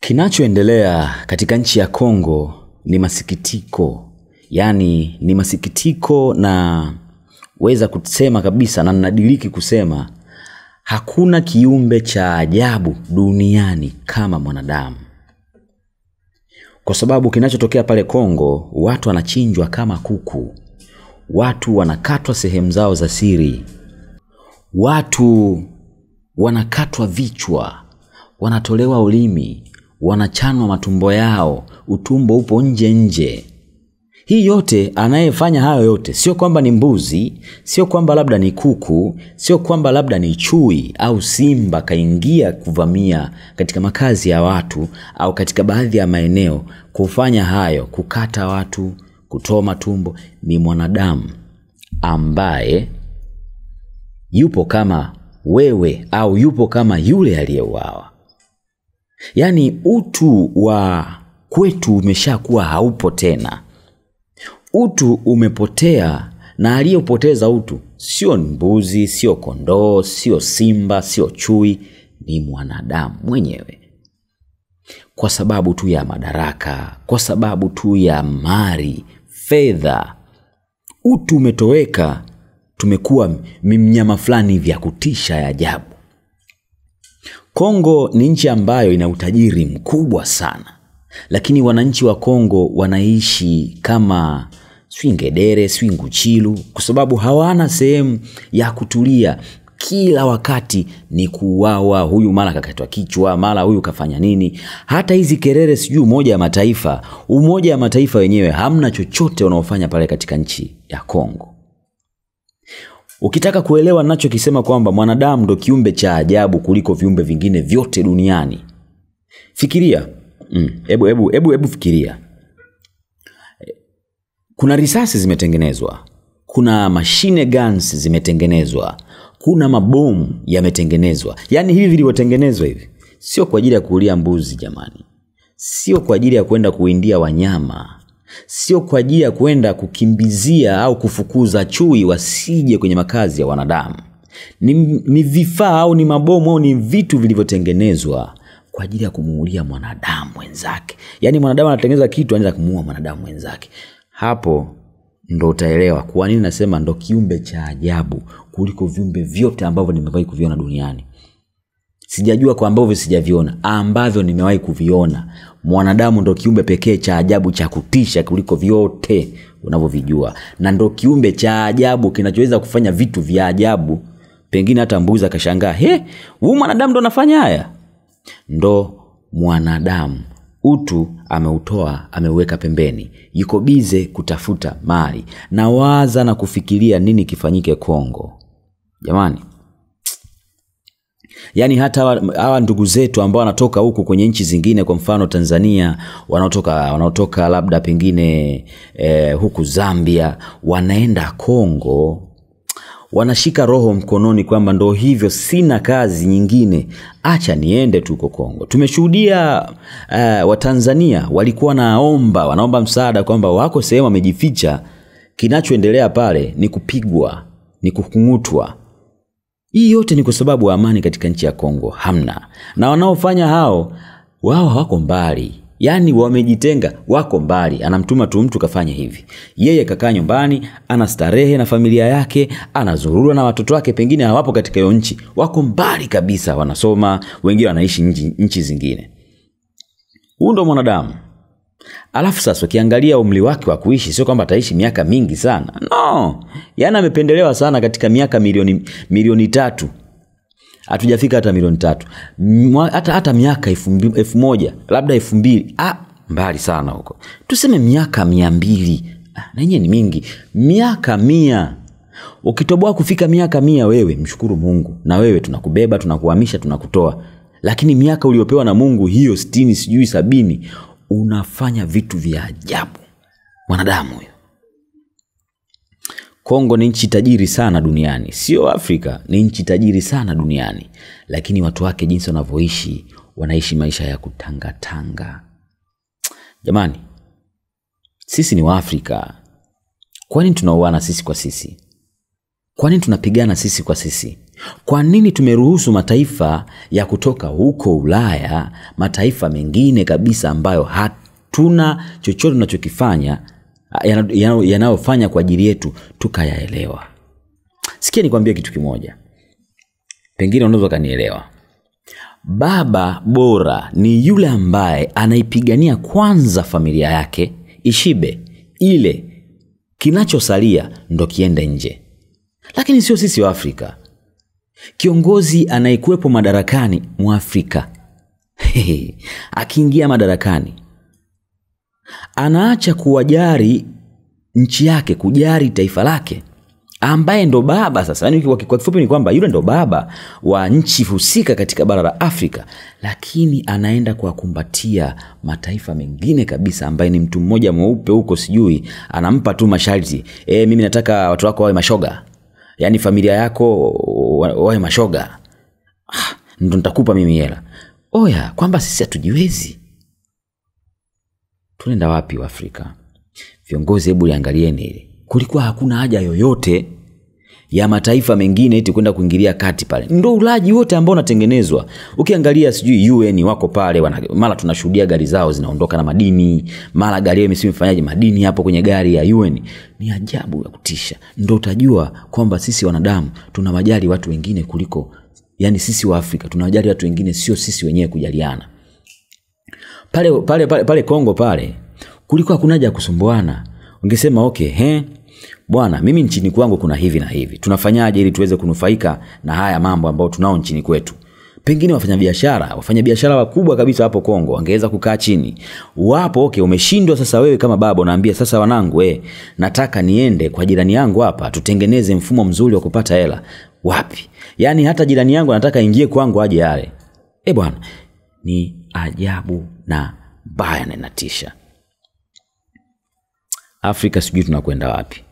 Kinachoendelea katika nchi ya Kongo ni masikitiko. Yaani ni masikitiko, na weza kusema kabisa na nadiriki kusema hakuna kiumbe cha ajabu duniani kama mwanadamu. Kwa sababu kinachotokea pale Kongo, watu wanachinjwa kama kuku. Watu wanakatwa sehemu zao za siri. Watu wanakatwa vichwa, wanatolewa ulimi, wanachanwa matumbo yao, utumbo upo nje nje. Hii yote, anayefanya hayo yote sio kwamba ni mbuzi, sio kwamba labda ni kuku, sio kwamba labda ni chui au simba kaingia kuvamia katika makazi ya watu au katika baadhi ya maeneo kufanya hayo, kukata watu, kutoa matumbo. Ni mwanadamu ambaye yupo kama wewe au yupo kama yule aliyeuawa. Yaani utu wa kwetu umeshakuwa haupo tena. Utu umepotea, na aliyopoteza utu sio mbuzi, sio kondoo, sio simba, sio chui, ni mwanadamu mwenyewe. Kwa sababu tu ya madaraka, kwa sababu tu ya mali, fedha, utu umetoweka. Tumekuwa mnyama fulani vya kutisha ya ajabu. Kongo ni nchi ambayo ina utajiri mkubwa sana, lakini wananchi wa Kongo wanaishi kama swingedere, swinguchilu, kwa sababu hawana sehemu ya kutulia. Kila wakati ni kuuawa, huyu mara kakatwa kichwa, mara huyu kafanya nini. Hata hizi kelele sijui Umoja wa Mataifa, Umoja wa Mataifa wenyewe hamna chochote wanaofanya pale katika nchi ya Kongo. Ukitaka kuelewa ninachokisema kwamba mwanadamu ndo kiumbe cha ajabu kuliko viumbe vingine vyote duniani, fikiria. Ebu fikiria. Kuna risasi zimetengenezwa, kuna machine guns zimetengenezwa, kuna mabomu yametengenezwa. Yaani hivi vilivyotengenezwa hivi sio kwa ajili ya kuulia mbuzi jamani, sio kwa ajili ya kwenda kuindia wanyama, sio kwa ajili ya kwenda kukimbizia au kufukuza chui wasije kwenye makazi ya wanadamu. Ni vifaa au ni mabomu au ni vitu vilivyotengenezwa kwa ajili ya kumuulia mwanadamu mwenzake. Yaani mwanadamu anatengeneza kitu anaanza kumuua mwanadamu mwenzake. Hapo ndo utaelewa kwa nini nasema ndo kiumbe cha ajabu kuliko viumbe vyote ambavyo nimewahi kuviona duniani. Sijajua kwa ambavyo sijaviona, ambavyo nimewahi kuviona. Mwanadamu ndo kiumbe pekee cha ajabu cha kutisha kuliko vyote unavyovijua. Na ndo kiumbe cha ajabu kinachoweza kufanya vitu vya ajabu. Pengine hata mbuzi akashangaa, "He, huyu mwanadamu ndo anafanya haya?" Ndo mwanadamu. Utu ameutoa, ameuweka pembeni. Yuko bize kutafuta mali. Na waza na kufikiria nini kifanyike Kongo. Jamani, yaani hata hawa ndugu zetu ambao wanatoka huku kwenye nchi zingine, kwa mfano Tanzania, wanaotoka labda pengine huku Zambia, wanaenda Kongo, wanashika roho mkononi kwamba ndo hivyo, sina kazi nyingine, acha niende tu huko Kongo. Tumeshuhudia Watanzania walikuwa wanaomba msaada kwamba wako sehemu wamejificha, kinachoendelea pale ni kupigwa, ni kukungutwa. Hii yote ni kwa sababu amani katika nchi ya Kongo hamna. Na wanaofanya hao, wao hawako mbali. Yaani wamejitenga, wako mbali. Anamtuma tu mtu kafanya hivi. Yeye kakaa nyumbani, anastarehe na familia yake, anazurura na watoto wake, pengine hawapo katika hiyo nchi. Wako mbali kabisa, wanasoma, wengine wanaishi nchi zingine. Huyu ndo mwanadamu. Alafu sasa ukiangalia umri wake wa kuishi, sio kwamba ataishi miaka mingi sana. No, yaani amependelewa sana katika miaka milioni 3. Hatujafika hata milioni 3. Hata miaka 1000, labda 2000. Mbali sana huko. Tuseme miaka 200. Na yenyewe ni mingi. Miaka 100. Ukitoboa kufika miaka 100 wewe, mshukuru Mungu. Na wewe tunakubeba, tunakuhamisha, tunakutoa. Lakini miaka uliopewa na Mungu hiyo 60, sijui 70, unafanya vitu vya ajabu. Mwanadamu huyo. Kongo ni nchi tajiri sana duniani. Sio Afrika, ni nchi tajiri sana duniani. Lakini watu wake jinsi wanavyoishi, wanaishi maisha ya kutangatanga. Jamani, sisi ni Waafrika. Kwa nini tunauana sisi kwa sisi? Kwa nini tunapigana sisi kwa sisi? Kwa nini tumeruhusu mataifa ya kutoka huko Ulaya, mataifa mengine kabisa ambayo hatuna chochote tunachokifanya, yanayofanya kwa ajili yetu, tukayaelewa? Sikia nikwambie kitu kimoja, pengine unaweza kanielewa. Baba bora ni yule ambaye anaipigania kwanza familia yake ishibe, ile kinachosalia ndo kiende nje. Lakini sio sisi wa Afrika. Kiongozi anayekuwepo madarakani Mwafrika, akiingia madarakani anaacha kuwajali nchi yake, kujali taifa lake, ambaye ndo baba sasa. Yaani kwa kifupi ni kwamba yule ndo baba wa nchi husika katika bara la Afrika, lakini anaenda kuwakumbatia mataifa mengine kabisa, ambaye ni mtu mmoja mweupe huko sijui, anampa tu masharti. Mimi nataka watu wako wawe mashoga. Yaani familia yako wawe mashoga. Ndo nitakupa mimi hela. Oya, kwamba sisi hatujiwezi. Tunaenda wapi wa Afrika? Viongozi, hebu liangalieni hili. Kulikuwa hakuna haja yoyote ya mataifa mengine eti kwenda kuingilia kati pale. Ndio ulaji wote ambao unatengenezwa. Ukiangalia sijui UN wako pale, mara tunashuhudia gari zao zinaondoka na madini, mara gari yao imesifanyaje madini hapo kwenye gari ya UN. Ni ajabu ya kutisha. Ndio utajua kwamba sisi wanadamu tunawajali watu wengine kuliko, yani sisi wa Afrika tunawajali watu wengine, sio sisi wenyewe kujaliana. Pale pale pale, pale Kongo pale kulikuwa hakuna haja ya kusumbuana. Ungesema okay, bwana, mimi nchini kwangu kuna hivi na hivi. Tunafanyaje ili tuweze kunufaika na haya mambo ambayo tunao nchini kwetu? Pengine wafanyabiashara wakubwa kabisa hapo Kongo wangeweza kukaa chini. Wapo, okay, umeshindwa sasa wewe kama baba unaambia sasa wanangu, nataka niende kwa jirani yangu hapa tutengeneze mfumo mzuri wa kupata hela. Wapi? Yaani hata jirani yangu anataka ingie kwangu aje yale. Bwana, ni ajabu na baya na inatisha. Afrika sijui tunakwenda wapi.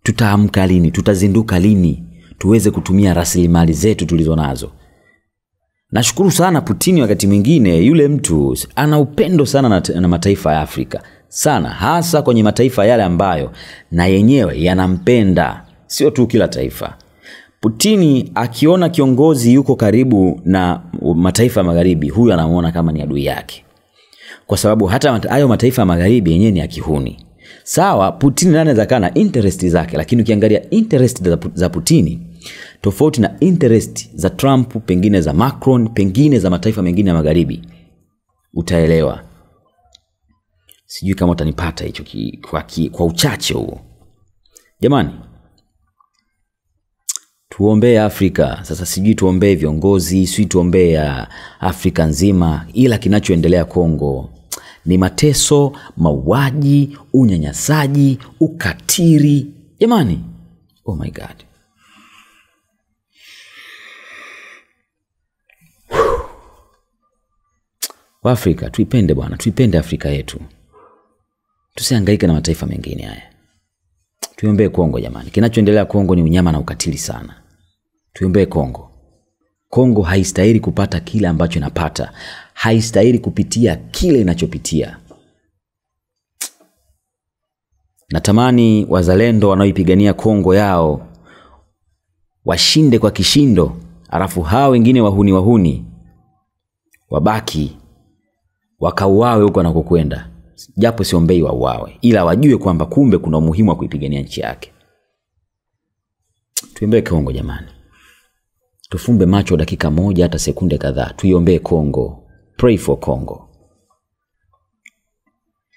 Tutaamka lini? Tutazinduka lini? Tuweze kutumia rasilimali zetu tulizonazo. Nashukuru sana Putin, wakati mwingine yule mtu ana upendo sana na mataifa ya Afrika. Sana, hasa kwenye mataifa yale ambayo na yenyewe yanampenda. Sio tu kila taifa. Putin akiona kiongozi yuko karibu na mataifa magharibi, huyu anamuona kama ni adui yake. Kwa sababu hata hayo mataifa magharibi yenyewe ni ya kihuni. Sawa, Putin anaweza kuwa na interest zake, lakini ukiangalia interest za Putin tofauti na interest za Trump, pengine za Macron, pengine za mataifa mengine ya magharibi, utaelewa. Sijui kama utanipata hicho kwa uchache huo. Jamani, tuombee Afrika. Sasa sijui tuombee viongozi, sijui tuombee Afrika nzima, ila kinachoendelea Kongo ni mateso, mauaji, unyanyasaji, ukatili. Jamani, oh my God. Afrika, tuipende bwana, tuipende Afrika yetu. Tusihangaike na mataifa mengine haya. Tuiombee Kongo jamani. Kinachoendelea Kongo ni unyama na ukatili sana. Tuiombee Kongo. Kongo haistahili kupata kile ambacho inapata. Haistahili kupitia kile inachopitia. Natamani wazalendo wanaoipigania Kongo yao washinde kwa kishindo, alafu hao wengine wahuni wabaki wakauawe huko wanakokwenda. Japo siombei wauawe, ila wajue kwamba kumbe kuna umuhimu wa kuipigania nchi yake. Tuiombee Kongo jamani. Tufumbe macho dakika moja hata sekunde kadhaa. Tuiombee Kongo. Pray for Congo.